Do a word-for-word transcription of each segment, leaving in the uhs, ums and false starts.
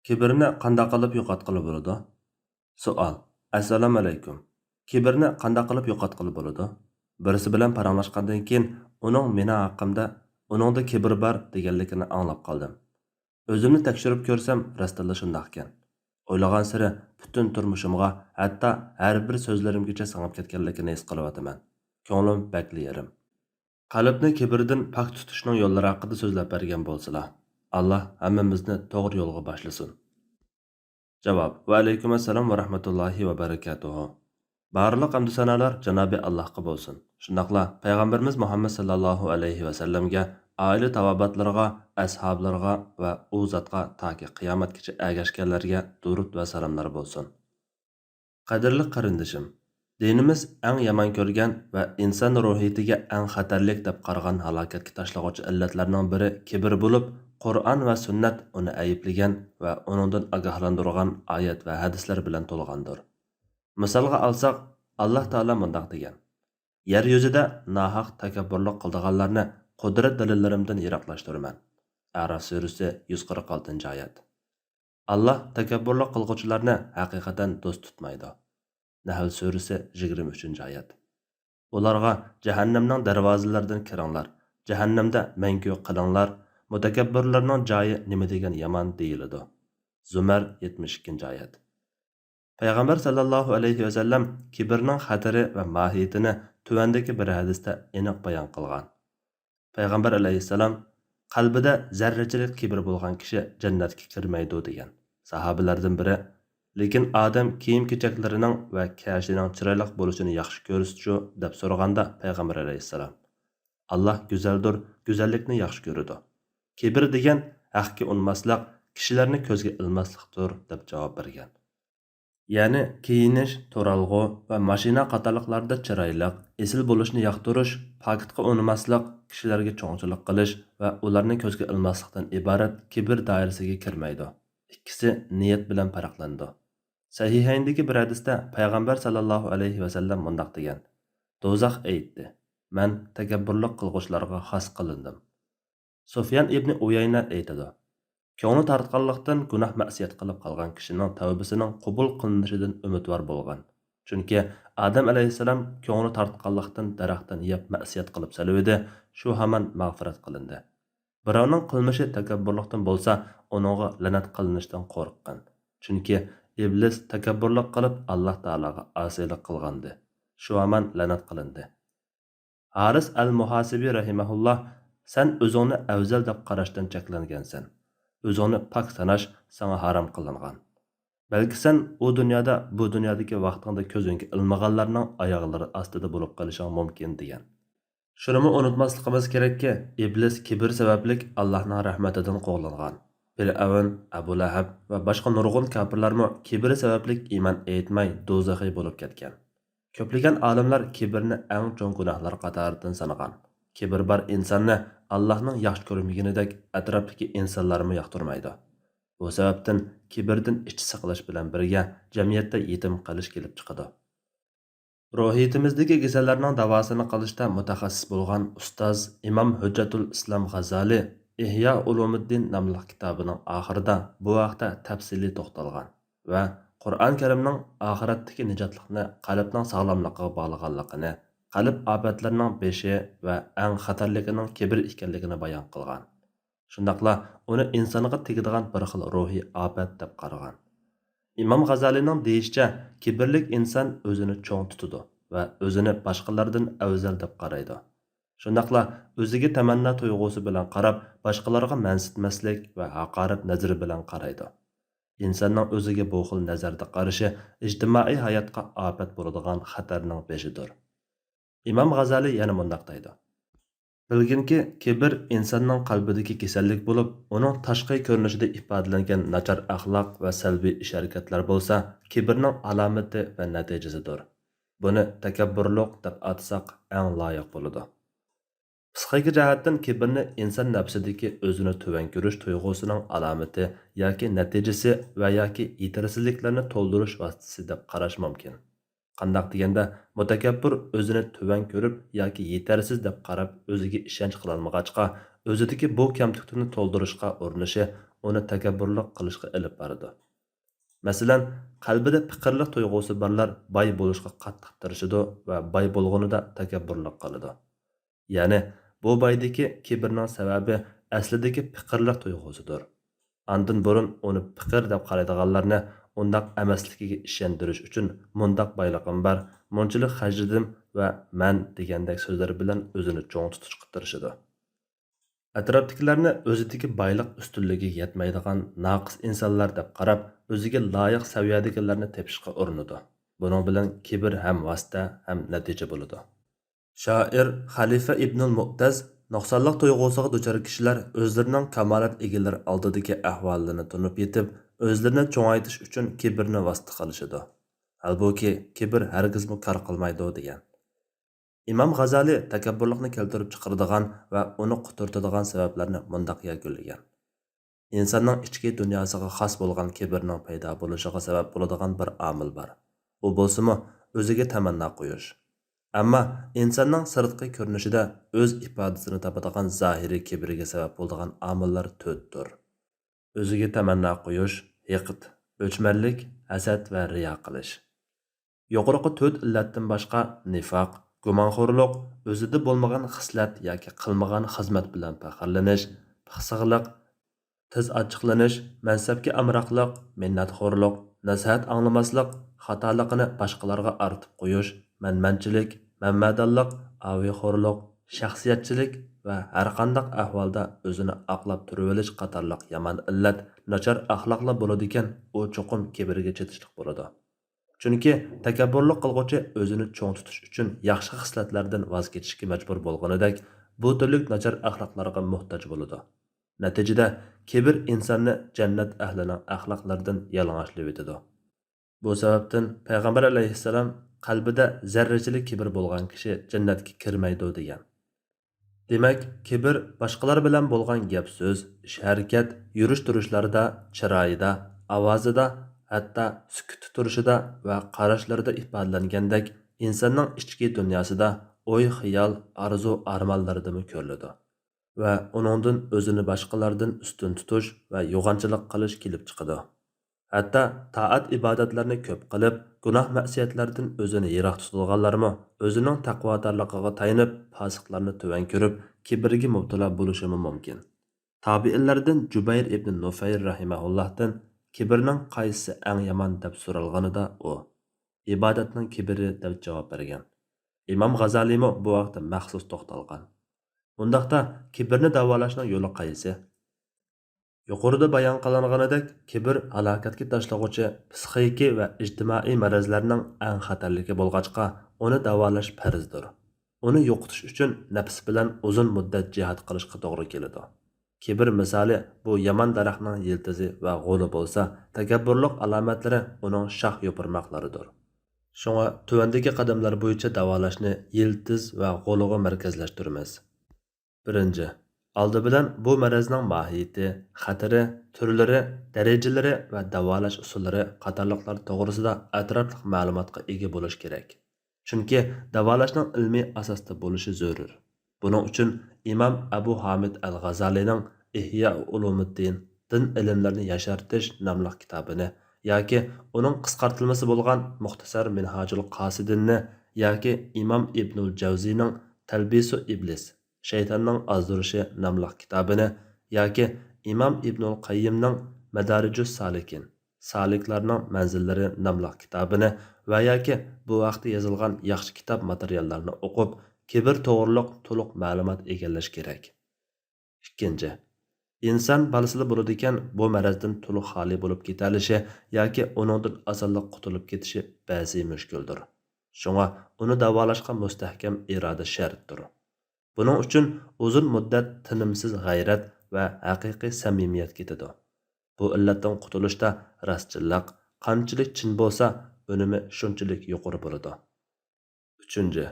كىبىرنى قانداق قىلىپ يوقاتقىلى بولىدۇ؟ سوئال. ئەسسالامۇئەلەيكۇم. كىبىرنى قانداق قىلىپ يوقاتقىلى بولىدۇ؟ بىرسى بىلەن پاراڭلاشقاندىن كېيىن ئۇنىڭ مېنىڭ ھەققىمدە، ئۇنىڭدا كىبىر بار دېگەنلىكىنى ئاڭلاپ قالدىم. ئۆزۈمنى تەكشۈرۈپ كۆرسەم، راستتىنلا شۇنداقكەن. ئويلىغانسېرى پۈتۈن تۇرمۇشۇمغا، ھەتتا ھەر بىر سۆزلىرىمگىچە سىڭىپ كەتكەنلىكىنى ھېس قىلىۋاتىمەن. كۆڭلۈم بەكلا يېرىم. قەلبنى كىبىردىن پاك تۇتۇشنىڭ يوللىرى ھەققىدە سۆزلەپ بەرگەن بولسىلا. ئاللا ھەممىمىزنى توغرا يولغا باشلىسۇن. جاۋاب. ۋەئەلەيكۇم ئەسسالام ۋە رەھمەتۇللاھى ۋە بەرىكاتۇھۇ. بارلىق ھەمدۇ سانالار جانابى ئاللاھقا بولسۇن. شۇنداقلا پەيغەمبىرىمىز مۇھەممەد ساللاللاھۇ ئەلەيھى ۋەسەللەمگە، ئائىلە تاۋابىئاتلىرىغا، ئەسھابلىرىغا ۋە ئۇ زاتقا تاكى قىيامەتكىچە ئەگەشكەنلەرگە دۇرۇت ۋە سالاملار بولسۇن. قەدىرلىك قېرىندىشىم، دىنىمىز ئەڭ يامان كۆرگەن ۋە ئىنسان روھىيىتىگە ئەڭ خەتەرلىك دەپ قارىغان ھالاكەتكە تاشلىغۇچى ئىللەتلەرنىڭ بىرى كىبىر بولۇپ، قۇرئان ۋە سۈننەت ئۇنى ئەيىبلىگەن ۋە ئۇنىڭدىن ئاگاھلاندۇرغان ئايەت ۋە ھەدىسلەر بىلەن تولغاندۇر. مىسالغا ئالساق، ئاللا تائالا مۇنداق دېگەن: يەر يۈزىدە ناھەق تەكەببۇرلۇق قىلىدىغانلارنى قۇدرەت دەلىللىرىمدىن يىراقلاشتۇرىمەن. ئەراف سۈرىسى، يۈز قىرىق ئالتىنچى ئايەت. ئاللا تەكەببۇرلۇق قىلغۇچىلارنى ھەقىقەتەن دوست تۇتمايدۇ. نەھل سۈرىسى، يىگىرمە ئۈچىنچى ئايەت. ئۇلارغا جەھەننەمنىڭ دەرۋازىلىرىدىن كىرىڭلار، جەھەننەمدە مەڭگۈ قېلىڭلار، مۇتەكەببىرلەرنىڭ جايى نېمە دېگەن يامان دېيىلىدۇ. زۇمەر، يەتمىش ئىككىنچى ئايەت. پەيغەمبەر ساللاللاھۇ ئەلەيھى ۋەسەللەم كىبىرنىڭ خەتىرى ۋە ماھىيىتىنى تۆۋەندىكى بىر ھەدىستە ئېنىق بايان قىلغان. پەيغەمبەر ئەلەيھىسسالام، «قەلبىدە زەررىچىلىك كىبىر بولغان كىشى جەننەتكە كىرمەيدۇ» دېگەن. ساھابىلەردىن بىرى، «لېكىن ئادەم كىيىم-كېچەكلىرىنىڭ ۋە كەشىنىڭ چىرايلىق بولۇشىنى ياخشى كۆرسىچۇ؟» دەپ سورىغاندا، پەيغەمبەر ئەلەيھىسسالام، «ئاللا گۈزەلدۇر، گۈزەللىكنى ياخشى كۆرىدۇ. كىبىر دېگەن ھەققە ئۇنىماسلىق، كىشىلەرنى كۆزگە ئىلماسلىقتۇر» دەپ جاۋاب بەرگەن. يەنى كىيىنىش، تۇرالغۇ ۋە ماشىنا قاتارلىقلاردا چىرايلىق، ئېسىل بولۇشنى ياقتۇرۇش، پاكىتقا ئۇنىماسلىق، كىشىلەرگە چوڭچىلىق قىلىش ۋە ئۇلارنى كۆزگە ئىلماسلىقتىن ئىبارەت كىبىر دائىرىسىگە كىرمەيدۇ. ئىككىسى نىيەت بىلەن پەرقلىنىدۇ. سەھىھەيندىكى بىر ھەدىستە پەيغەمبەر ساللاللاھۇ ئەلەيھى ۋەسەللەم مۇنداق دېگەن: «دوزاخ ئېيتتى، مەن تەكەببۇرلۇق قىلغۇچىلارغا خاس قىلىندىم.» سۇفيان ئىبنى ئۇيەينە ئېيتىدۇ: «كۆڭلى تارتقانلىقتىن گۇناھ-مەسىيەت قىلىپ قالغان كىشىنىڭ تەۋبىسىنىڭ قوبۇل قىلىنىشىدىن ئۈمىدۋار بولغان. چۈنكى ئادەم ئەلەيھىسسالام كۆڭلى تارتقانلىقتىن دەرەختىن يەپ مەسىيەت قىلىپ سېلىۋىدى، شۇ ھامان مەغپىرەت قىلىندى. بىراۋنىڭ قىلمىشى تەكەببۇرلۇقتىن بولسا، ئۇنىڭغا لەنەت قىلىنىشتىن قورققىن. چۈنكى ئىبلىس تەكەببۇرلۇق قىلىپ، ئاللا تائالاغا ئاسىيلىق قىلغانىدى. شۇ ھامان لەنەت قىلىندى.» ھارىس ئەل مۇھاسىبى رەھىمەھۇللا، «سەن ئۆزۈڭنى ئەۋزەل دەپ قاراشتىن چەكلەنگەنسەن. ئۆزۈڭنى پاك ساناش ساڭا ھارام قىلىنغان. بەلكى سەن ئۇ دۇنيادا، بۇ دۇنيادىكى ۋاقتىڭدا كۆزۈڭگە ئىلمىغانلارنىڭ ئاياغلىرى ئاستىدا بولۇپ قېلىشىڭ مۇمكىن» دېگەن. شۇنىمۇ ئۇنتۇماسلىقىمىز كېرەككى، ئىبلىس كىبىر سەۋەبلىك ئاللاھنىڭ رەھمىتىدىن قوغلانغان. پىرئەۋن، ئەبۇ لەھەب ۋە باشقا نۇرغۇن كاپىرلارمۇ كىبىرى سەۋەبلىك ئىمان ئېيتماي، دوزىخىي بولۇپ كەتكەن. كۆپلىگەن ئالىملار كىبىرنى ئەڭ چوڭ گۇناھلار قاتارىدىن سانىغان. كىبىر بار ئىنساننى ئاللاھنىڭ ياخشى كۆرمىگىنىدەك ئەتراپتىكى ئىنسانلارمۇ ياقتۇرمايدۇ. بۇ سەۋەبتىن كىبىردىن ئىچ سىقىلىش بىلەن بىرگە جەمئىيەتتە يېتىم قېلىش كېلىپ چىقىدۇ. روھىيىتىمىزدىكى كېسەللەرنىڭ داۋاسىنى قىلىشتا مۇتەخەسسىس بولغان ئۇستاز ئىمام ھۆججەتۇل ئىسلام غازالى ئىھيا ئۇلۇمۇددىن ناملىق كىتابىنىڭ ئاخىرىدا بۇ ھەقتە تەپسىلىي توختالغان ۋە قۇرئان كەرىمنىڭ ئاخىرەتتىكى نىجاتلىقنى قەلبنىڭ ساغلاملىقىغا باغلىغانلىقىنى، قەلب ئاپەتلىرىنىڭ بېشى ۋە ئەڭ خەتەرلىكىنىڭ كىبىر ئىكەنلىكىنى بايان قىلغان. شۇنداقلا ئۇنى ئىنسانغا تېگىدىغان بىر خىل روھىي ئاپەت دەپ قارىغان. ئىمام غازالىنىڭ دېيىشىچە، كىبىرلىك ئىنسان ئۆزىنى چوڭ تۇتىدۇ ۋە ئۆزىنى باشقىلاردىن ئەۋزەل دەپ قارايدۇ. شۇنداقلا ئۆزىگە تەمەننا تۇيغۇسى بىلەن قاراپ، باشقىلارغا مەنسىتمەسلىك ۋە ھاقارەت نەزىرى بىلەن قارايدۇ. ئىنساننىڭ ئۆزىگە بۇ خىل نەزەردە قارىشى ئىجتىمائىي ھاياتقا ئاپەت بولىدىغان خەتەرنىڭ بېشىدۇر. ئىمام غازالى يەنە مۇنداق دەيدۇ: بىلگىنكى، كىبىر ئىنساننىڭ قەلبىدىكى كېسەللىك بولۇپ، ئۇنىڭ تاشقى كۆرۈنۈشىدە ئىپادىلەنگەن ناچار ئەخلاق ۋە سەلبىي ئىش-ھەرىكەتلەر بولسا كىبىرنىڭ ئالامىتى ۋە نەتىجىسىدۇر. بۇنى تەكەببۇرلۇق دەپ ئاتىساق ئەڭ لايىق بولىدۇ. پىسخىكا جەھەتتىن كىبىرنى ئىنسان نەپسىدىكى ئۆزىنى تۆۋەن كۆرۈش تۇيغۇسىنىڭ ئالامىتى ياكى نەتىجىسى ۋە ياكى يېتەرسىزلىكلەرنى تولدۇرۇش ۋاسىتىسى دەپ قاراش مۇمكىن. قانداق دېگەندە، مۇتەكەببۇر ئۆزىنى تۆۋەن كۆرۈپ ياكى يېتەرسىز دەپ قاراپ، ئۆزىگە ئىشەنچ قىلالمىغاچقا، ئۆزىدىكى بۇ كەمتۈكلۈكنى تولدۇرۇشقا ئۇرۇنۇشى ئۇنى تەكەببۇرلۇق قىلىشقا ئېلىپ بارىدۇ. مەسىلەن، قەلبىدە پېقىرلىق تۇيغۇسى بارلار باي بولۇشقا قاتتىق تىرىشىدۇ ۋە باي بولغىنىدا تەكەببۇرلۇق قىلىدۇ. يەنى، بۇ بايدىكى كىبىرنىڭ سەۋەبى ئەسلىدىكى پېقىرلىق تۇيغۇسىدۇر. ئاندىن بۇرۇن ئۇنى پېقىر دەپ قارايدىغانلارنى ئۇنداق ئەمەسلىكىگە ئىشەندۈرۈش ئۈچۈن، مۇنداق بايلىقىم بار، مۇنچىلىك خەجلىدىم ۋە مەن دېگەندەك سۆزلەر بىلەن ئۆزىنى چوڭ تۇتۇشقا تىرىشىدۇ. ئەتراپتىكىلەرنى ئۆزىدىكى بايلىق ئۈستۈنلۈكىگە يەتمەيدىغان ناقىس ئىنسانلار دەپ قاراپ، ئۆزىگە لايىق سەۋىيەدىكىلەرنى تېپىشقا ئۇرۇنىدۇ. بۇنىڭ بىلەن كىبىر ھەم ۋاسىتە، ھەم نەتىجە بولىدۇ. شائىر خەلىفە ئىبنۇل مۇئتەز نۇقسانلىق تۇيغۇسىغا دۇچار كىشىلەر ئۆزلىرىنىڭ كامالەت ئىگىلىرى ئالدىدىكى ئەھۋالىنى تونۇپ يېتىپ، ئۆزلىرىنى چوڭايتىش ئۈچۈن كىبىرنى ۋاسىتە قىلىشىدۇ. ھالبۇكى، كىبىر ھەرگىزمۇ كار قىلمايدۇ، دېگەن. ئىمام غازالى تەكەببۇرلۇقنى كەلتۈرۈپ چىقىرىدىغان ۋە ئۇنى قۇترىتىدىغان سەۋەبلەرنى مۇنداق يەكۈنلىگەن: ئىنساننىڭ ئىچكى دۇنياسىغا خاس بولغان كىبىرنىڭ پەيدا بولۇشىغا سەۋەب بولىدىغان بىر ئامىل بار. ئۇ بولسىمۇ ئۆزىگە تەمەننا قويۇش. ئەمما ئىنساننىڭ سىرتقى كۆرۈنۈشىدە ئۆز ئىپادىسىنى تاپىدىغان زاھىرىي كىبىرگە سەۋەب بولىدىغان ئامىللار تۆتتۇر. ئۆزىگە تەمەننا قويۇش، ھېقىد، ئۆچمەنلىك، ھەسەت ۋە رىيا قىلىش. يۇقىرىقى تۆت ئىللەتتىن باشقا نىفاق، گۇمانخورلۇق، ئۆزىدە بولمىغان خىسلەت ياكى قىلمىغان خىزمەت بىلەن پەخىرلىنىش، پىخسىقلىق، تېز ئاچچىقلىنىش، مەنسەپكە ئامراقلىق، مىننەتخورلۇق، نەسىھەت ئاڭلىماسلىق، خاتالىقىنى باشقىلارغا ئارتىپ قويۇش، مەنمەنچىلىك، مەنمەدانلىق، ئاۋۇيخورلۇق، شەخسىيەتچىلىك ۋە ھەرقانداق ئەھۋالدا ئۆزىنى ئاقلاپ تۇرۇۋېلىش قاتارلىق يامان ئىللەت، ناچار ئەخلاقلار بولىدىكەن، ئۇ چوقۇم كىبىرگە چېتىشلىق بولىدۇ. چۈنكى تەكەببۇرلۇق قىلغۇچى ئۆزىنى چوڭ تۇتۇش ئۈچۈن ياخشى خىسلەتلەردىن ۋاز كېچىشكە مەجبۇر بولغىنىدەك، بۇ تۈرلۈك ناچار ئەخلاقلارغا موھتاج بولىدۇ. نەتىجىدە، كىبىر ئىنساننى جەننەت ئەھلىنىڭ ئەخلاقلىرىدىن يالىڭاچلىۋېتىدۇ. بۇ سەۋەبتىن پەيغەمبەر ئەلەيھىسسالام، «قەلبىدە زەررىچىلىك كىبىر بولغان كىشى جەننەتكە كىرمەيدۇ» دېگەن. دېمەك، كىبىر باشقىلار بىلەن بولغان گەپ-سۆز، ئىش-ھەرىكەت، يۈرۈش-تۇرۇشلاردا، چىرايىدا، ئاۋازىدا، ھەتتا سۈكۈتتە تۇرۇشىدا ۋە قاراشلىرىدا ئىپادىلەنگەندەك، ئىنساننىڭ ئىچكى دۇنياسىدا، ئوي-خىيال، ئارزۇ-ئارمانلىرىدىمۇ كۆرۈلىدۇ ۋە ئۇنىڭدىن ئۆزىنى باشقىلاردىن ئۈستۈن تۇتۇش ۋە يوغانچىلىق قىلىش كېلىپ چىقىدۇ. ھەتتا تائەت-ئىبادەتلەرنى كۆپ قىلىپ، گۇناھ-مەئسىيەتلەردىن ئۆزىنى يىراق تۇتىدىغانلارمۇ ئۆزىنىڭ تەقۋادارلىقىغا تايىنىپ، پاسىقلارنى تۆۋەن كۆرۈپ، كىبىرگە مۇپتىلا بولۇشىمۇ مۇمكىن. تابىئىنلاردىن جۇبەير ئىبن نۇفەير رەھىمەھۇللاھتىن «كىبىرنىڭ قايسىسى ئەڭ يامان؟» دەپ سورالغىنىدا ئۇ، «ئىبادەتنىڭ كىبىرى» دەپ جاۋاب بەرگەن. ئىمام غازالىيمۇ بۇ ھەقتە مەخسۇس توختالغان. ئۇنداقتا، كىبىرنى داۋالاشنىڭ يولى قايسى؟ يۇقىرىدا بايان قىلىنغىنىدەك، كىبىر ھالاكەتكە تاشلىغۇچى پسىخىكى ۋە ئىجتىمائىي مەرەزلەرنىڭ ئەڭ خەتەرلىكى بولغاچقا، ئۇنى داۋالاش پەرزدۇر. ئۇنى يوقىتىش ئۈچۈن نەپس بىلەن ئۇزۇن مۇددەت جىھاد قىلىشقا توغرا كېلىدۇ. كىبىر مىسالى بۇ يامان دەرەخنىڭ يىلتىزى ۋە غولى بولسا، تەكەببۇرلۇق ئالامەتلىرى ئۇنىڭ شاخ يوپۇرماقلىرىدۇر. شۇڭا تۆۋەندىكى قەدەملەر بويىچە داۋالاشنى يىلتىز ۋە غولىغا مەركەزلەشتۈرىمىز. بىرىنچى، ئالدى بىلەن بۇ مەرەزنىڭ ماھىيىتى، خەتىرى، تۈرلىرى، دەرىجىلىرى ۋە داۋالاش ئۇسۇللىرى قاتارلىقلار توغرىسىدا ئەتراپلىق مەلۇماتقا ئىگە بولۇش كېرەك. چۈنكى داۋالاشنىڭ ئىلمىي ئاساستا بولۇشى زۆرۈر. بۇنىڭ ئۈچۈن ئىمام ئەبۇ ھامىد ئەل غازالىنىڭ ئىھيا ئۇلۇمۇددىن، دىن ئىلىملىرىنى ياشارتىش ناملىق كىتابىنى ياكى ئۇنىڭ قىسقارتىلمىسى بولغان مۇختەسەر مىنھاجۇل قاسىدىننى ياكى ئىمام ئىبنۇل جەۋزىنىڭ تەلبىسۇ ئىبلىس، شەيتاننىڭ ئازدۇرۇشى ناملىق كىتابىنى ياكى ئىمام ئىبنۇل قەييىمنىڭ مەدارىجۇس سالىكىن، سالىكلارنىڭ مەنزىللىرى ناملىق كىتابىنى ۋە ياكى بۇ ھەقتە يېزىلغان ياخشى كىتاب ماتېرىياللارنى ئوقۇپ، كىبىر توغرۇلۇق تولۇق مەلۇمات ئىگىلەش كېرەك. ئىككىنچى، ئىنسان بالىسىلا بولىدىكەن، بۇ مەرەزدىن تولۇق خالىي بولۇپ كېتەلىشى ياكى ئۇنىڭدىن ئاسانلا قۇتۇلۇپ كېتىشى بەسى مۈشكۈلدۇر. شۇڭا ئۇنى داۋالاشقا مۇستەھكەم ئىرادە شەرتتۇر. بۇنىڭ ئۈچۈن ئۇزۇن مۇددەت تىنىمسىز غەيرەت ۋە ھەقىقىي سەمىمىيەت كېتىدۇ. بۇ ئىللەتتىن قۇتۇلۇشتا راستچىللىق قانچىلىك چىن بولسا، ئۈنۈمى شۇنچىلىك يۇقىرى بولىدۇ. ئۈچىنچى،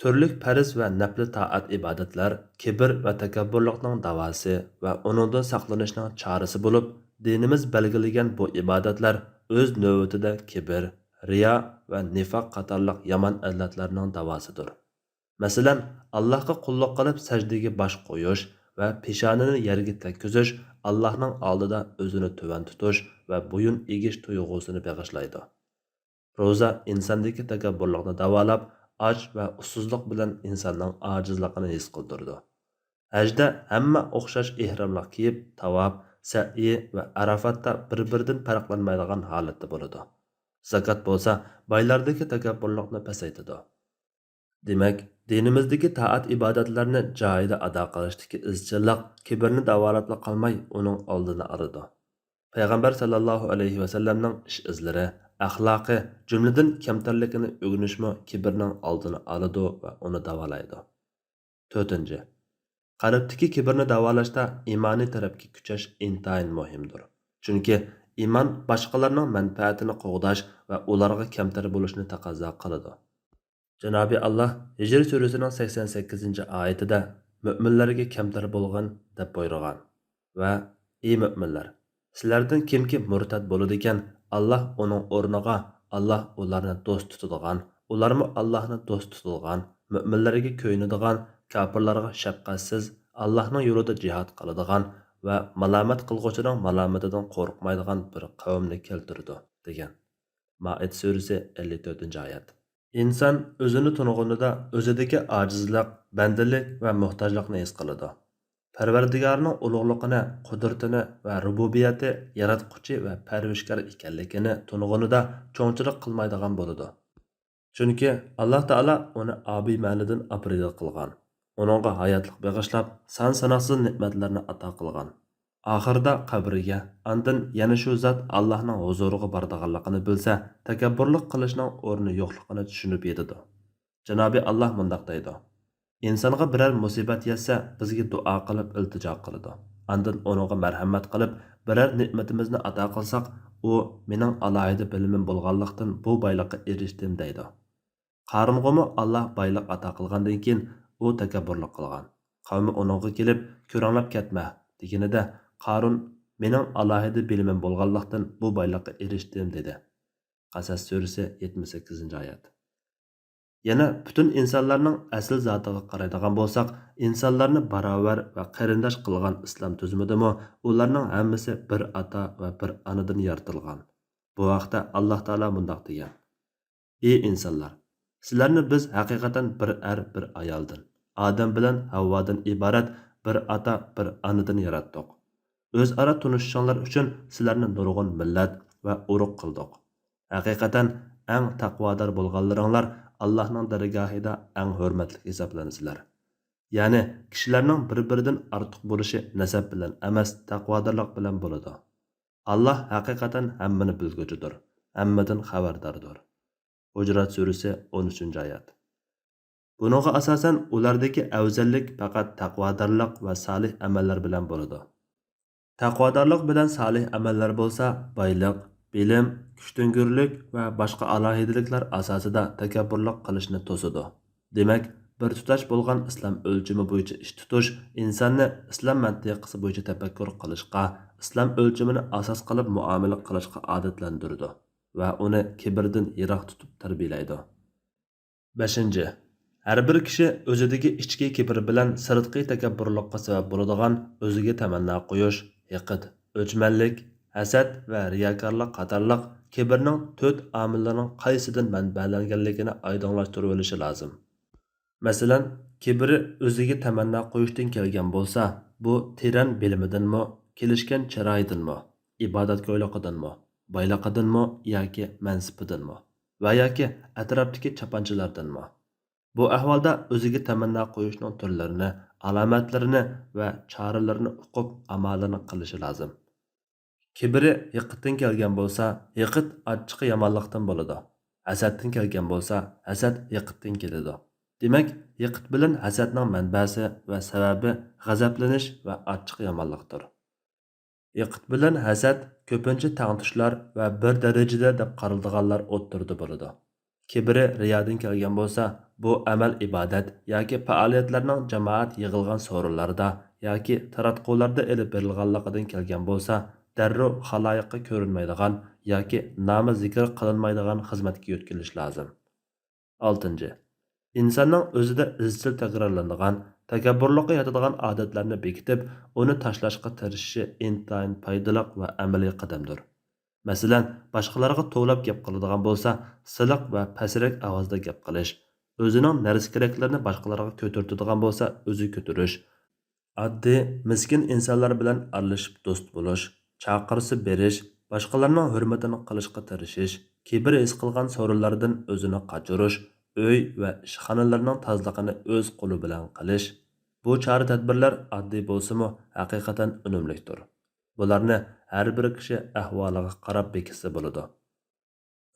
تۈرلۈك پەرز ۋە نەپلى تائەت-ئىبادەتلەر كىبىر ۋە تەكەببۇرلۇقنىڭ داۋاسى ۋە ئۇنىڭدىن ساقلىنىشنىڭ چارىسى بولۇپ، دىنىمىز بەلگىلىگەن بۇ ئىبادەتلەر ئۆز نۆۋىتىدە كىبىر، رىيا ۋە نىفاق قاتارلىق يامان ئىللەتلەرنىڭ داۋاسىدۇر. مەسىلەن، ئاللاھقا قۇللۇق قىلىپ سەجدىگە باش قويۇش ۋە پېشانىنى يەرگە تەگكۈزۈش ئاللاھنىڭ ئالدىدا ئۆزىنى تۆۋەن تۇتۇش ۋە بويۇن ئېگىش تۇيغۇسىنى بېغىشلايدۇ. روزا ئىنساندىكى تەكەببۇرلۇقنى داۋالاپ، ئاچ ۋە ئۇسسۇزلۇق بىلەن ئىنساننىڭ ئاجىزلىقىنى ھېس قىلدۇرىدۇ. ھەجدە ھەممە ئوخشاش ئېھراملىق كىيىپ، تاۋاپ، سەئيى ۋە ئەرەفاتتا بىر-بىرىدىن پەرقلەنمەيدىغان ھالەتتە بولىدۇ. زاكات بولسا بايلاردىكى تەكەببۇرلۇقنى پەسەيتىدۇ. دېمەك، دىنىمىزدىكى تائەت-ئىبادەتلەرنى جايىدا ئادا قىلىشتىكى ئىزچىللىق كىبىرنى داۋالاپلا قالماي، ئۇنىڭ ئالدىنى ئالىدۇ. پەيغەمبەر ساللاللاھۇ ئەلەيھى ۋەسەللەمنىڭ ئىش-ئىزلىرى، ئەخلاقى، جۈملىدىن كەمتەرلىكىنى ئۆگىنىشمۇ كىبىرنىڭ ئالدىنى ئالىدۇ ۋە ئۇنى داۋالايدۇ. تۆتىنچى، قەلبتىكى كىبىرنى داۋالاشتا ئىمانىي تەرەپكە كۈچەش ئىنتايىن مۇھىمدۇر. چۈنكى ئىمان باشقىلارنىڭ مەنپەئەتىنى قوغداش ۋە ئۇلارغا كەمتەر بولۇشنى تەقەززا قىلىدۇ. جانابى ئاللاھ ھىجر سۈرىسىنىڭ سەكسەن سەككىزىنچى ئايىتىدە مۆمىنلەرگە كەمتەر بولغىن دەپ بۇيرۇغان ۋە ئى مۆمىنلەر، سىلەردىن كىمكى مۇرتەد بولىدىكەن، ئاللاھ ئۇنىڭ ئورنىغا، ئاللاھ ئۇلارنى دوست تۇتىدىغان، ئۇلارمۇ ئاللاھنى دوست تۇتىدىغان، مۆمىنلەرگە كۆيۈنىدىغان، كاپىرلارغا شەپقەتسىز، ئاللاھنىڭ يولىدا جىھاد قىلىدىغان ۋە مالامەت قىلغۇچىنىڭ مالامىتىدىن قورقمايدىغان بىر قەۋمنى كەلتۈرىدۇ، دېگەن. مائىدە سۈرىسى، ئەللىك تۆتىنچى ئايەت. ئىنسان ئۆزىنى تونۇغىنىدا ئۆزىدىكى ئاجىزلىق، بەندىلىك ۋە موھتاجلىقنى ھېس قىلىدۇ. پەرۋەردىگارنىڭ ئۇلۇغلۇقىنى، قۇدرىتىنى ۋە رۇبۇبىيەتى، ياراتقۇچى ۋە پەرۋىشكار ئىكەنلىكىنى تونۇغىنىدا چوڭچىلىق قىلمايدىغان بولىدۇ. چۈنكى ئاللاھ تائالا ئۇنى ئابىي مەنىدىن ئاپىرىدە قىلغان، ئۇنىڭغا ھاياتلىق بېغىشلاپ، سان-ساناقسىز نېمەتلەرنى ئاتا قىلغان. ئاخىرىدا قەبرىگە، ئاندىن يەنە شۇ زات ئاللاھنىڭ ھۇزۇرىغا بارىدىغانلىقىنى بىلسە، تەكەببۇرلۇق قىلىشنىڭ ئورنى يوقلۇقىنى چۈشىنىپ يېتىدۇ. جانابى ئاللاھ مۇنداق دەيدۇ: ئىنسانغا بىرەر مۇسىبەت يەتسە، بىزگە دۇئا قىلىپ ئىلتىجا قىلىدۇ. ئاندىن ئۇنىڭغا مەرھەمەت قىلىپ، بىرەر نېمىتىمىزنى ئاتا قىلساق، ئۇ، مېنىڭ ئالاھىدە بىلىمىم بولغانلىقتىن بۇ بايلىققا ئېرىشتىم، دەيدۇ. قارۇنغىمۇ ئاللاھ بايلىق ئاتا قىلغاندىن كېيىن، ئۇ تەكەببۇرلۇق قىلغان. قەۋمى ئۇنىڭغا كېلىپ، كۆرەڭلەپ كەتمە، دېگىنىدە، قارۇن، مېنىڭ ئالاھىدە بىلىمىم بولغانلىقتىن بۇ بايلىققا ئېرىشتىم، دېدى. قەسەس سۈرىسى، يەتمىش سەككىزىنچى ئايەت. يەنە پۈتۈن ئىنسانلارنىڭ ئەسلى زاتىغا قارايدىغان بولساق، ئىنسانلارنى باراۋەر ۋە قېرىنداش قىلغان ئىسلام تۈزۈمىدىمۇ ئۇلارنىڭ ھەممىسى بىر ئاتا ۋە بىر ئانىدىن يارىتىلغان. بۇ ھەقتە ئاللاھ تائالا مۇنداق دېگەن: ئى ئىنسانلار! سىلەرنى بىز ھەقىقەتەن بىر ئەر، بىر ئايالدىن، ئادەم بىلەن ھەۋۋادىن ئىبارەت بىر ئاتا، بىر ئانىدىن ياراتتۇق. ئۆزئارا تونۇشۇشۇڭلار ئۈچۈن سىلەرنى نۇرغۇن مىللەت ۋە ئۇرۇق قىلدۇق. ھەقىقەتەن ئەڭ تەقۋادار بولغانلىرىڭلار ئاللاھنىڭ دەرگاھىدا ئەڭ ھۆرمەتلىك ھېسابلىنىسىلەر. يەنى كىشىلەرنىڭ بىر-بىرىدىن ئارتۇق بولۇشى نەسەب بىلەن ئەمەس، تەقۋادارلىق بىلەن بولىدۇ. ئاللاھ ھەقىقەتەن ھەممىنى بىلگۈچىدۇر، ھەممىدىن خەۋەرداردۇر. ھۇجرات سۈرىسى، ئون ئۈچىنچى ئايەت. بۇنىڭغا ئاساسەن، ئۇلاردىكى ئەۋزەللىك پەقەت تەقۋادارلىق ۋە سالىھ ئەمەللەر بىلەن بولىدۇ. تەقۋادارلىق بىلەن سالىھ ئەمەللەر بولسا بايلىق، بىلىم، كۈچتۈڭگۈرلۈك ۋە باشقا ئالاھىدىلىكلەر ئاساسىدا تەكەببۇرلۇق قىلىشنى توسىدۇ. دېمەك، بىر تۇتاش بولغان ئىسلام ئۆلچىمى بويىچە ئىش تۇتۇش ئىنساننى ئىسلام مەنتىقىسى بويىچە تەپەككۇر قىلىشقا، ئىسلام ئۆلچىمىنى ئاساس قىلىپ مۇئامىلە قىلىشقا ئادەتلەندۈرىدۇ ۋە ئۇنى كىبىردىن يىراق تۇتۇپ تەربىيەلەيدۇ. بەشىنچى، ھەر بىر كىشى ئۆزىدىكى ئىچكى كىبىر بىلەن سىرتقى تەكەببۇرلۇققا سەۋەب بولىدىغان ئۆزىگە تەمەننا قويۇش، ھېقىد، ئۆچمەنلىك، ھەسەت ۋە رىياكارلىق قاتارلىق كىبىرنىڭ تۆت ئامىلىنىڭ قايسىدىن مەنبەلەنگەنلىكىنى ئايدىڭلاشتۇرۇۋېلىشى لازىم. مەسىلەن، كىبىرى ئۆزىگە تەمەننا قويۇشتىن كەلگەن بولسا، بۇ تېرەن بىلىمىدىنمۇ، كېلىشكەن چىرايىدىنمۇ، ئىبادەتگويلۇقىدىنمۇ، بايلىقىدىنمۇ ياكى مەنسىپىدىنمۇ ۋە ياكى ئەتراپتىكى چاپانچىلاردىنمۇ؟ بۇ ئەھۋالدا ئۆزىگە تەمەننا قويۇشنىڭ تۈرلىرىنى، ئالامەتلىرىنى ۋە چارىلىرىنى ئۇقۇپ، ئامالىنى قىلىشى لازىم. كىبىرى ھېقىدتىن كەلگەن بولسا، ھېقىد ئاچچىقى يامانلىقتىن بولىدۇ. ھەسەتتىن كەلگەن بولسا، ھەسەت ھېقىدتىن كېلىدۇ. دېمەك، ھېقىد بىلەن ھەسەتنىڭ مەنبەسى ۋە سەۋەبى غەزەپلىنىش ۋە ئاچچىقى يامانلىقتۇر. ھېقىد بىلەن ھەسەت كۆپىنچە تەڭتۇشلار ۋە بىر دەرىجىدە دەپ قارىلىدىغانلار ئوتتۇرىدا بولىدۇ. كىبىرى رىيادىن كەلگەن بولسا، بۇ ئەمەل ئىبادەت ياكى پائالىيەتلەرنىڭ جامائەت يىغىلغان سورۇنلاردا ياكى تاراتقۇلاردا ئېلىپ بېرىلغانلىقىدىن كەلگەن بولسا، دەررۇ خالايىققا كۆرۈنمەيدىغان ياكى نامى زىكىر قىلىنمايدىغان خىزمەتكە يۆتكىلىش لازىم. ئالتىنچى، ئىنساننىڭ ئۆزىدە ئىزچىل تەكرارلىنىدىغان، تەكەببۇرلۇققا ياتىدىغان ئادەتلەرنى بېكىتىپ، ئۇنى تاشلاشقا تىرىشىشى ئىنتايىن پايدىلىق ۋە ئەمەلىي قەدەمدۇر. مەسىلەن، باشقىلارغا توۋلاپ گەپ قىلىدىغان بولسا، سىلىق ۋە پەسرەك ئاۋازدا گەپ قىلىش، ئۆزىنىڭ نەرسە-كېرەكلىرىنى باشقىلارغا كۆتۈرتىدىغان بولسا، ئۆزى كۆتۈرۈش، ئاددىي، مىسكىن ئىنسانلار بىلەن ئارىلىشىپ دوست بولۇش، چاقىرسا بېرىش، باشقىلارنىڭ ھۆرمىتىنى قىلىشقا تىرىشىش، كىبىر ھېس قىلغان سورۇنلاردىن ئۆزىنى قاچۇرۇش، ئۆي ۋە ئىشخانىلىرىنىڭ تازىلىقىنى ئۆز قولى بىلەن قىلىش. بۇ چارە-تەدبىرلەر ئاددىي بولسىمۇ، ھەقىقەتەن ئۈنۈملۈكتۇر. بۇلارنى ھەر بىر كىشى ئەھۋالىغا قاراپ بېكىتسە بولىدۇ.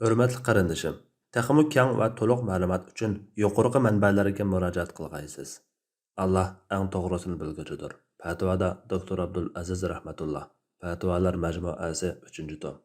ھۆرمەتلىك قېرىندىشىم، تېخىمۇ كەڭ ۋە تولۇق مەلۇمات ئۈچۈن يۇقىرىقى مەنبەلەرگە مۇراجىئەت قىلغايسىز. ئاللا ئەڭ توغرىسىنى بىلگۈچىدۇر. پەتىۋادا دوكتور ئابدۇل ئەزىز رەھمەتۇللا. پەتىۋالار مەجمۇئەسى، ئۈچىنچى توم.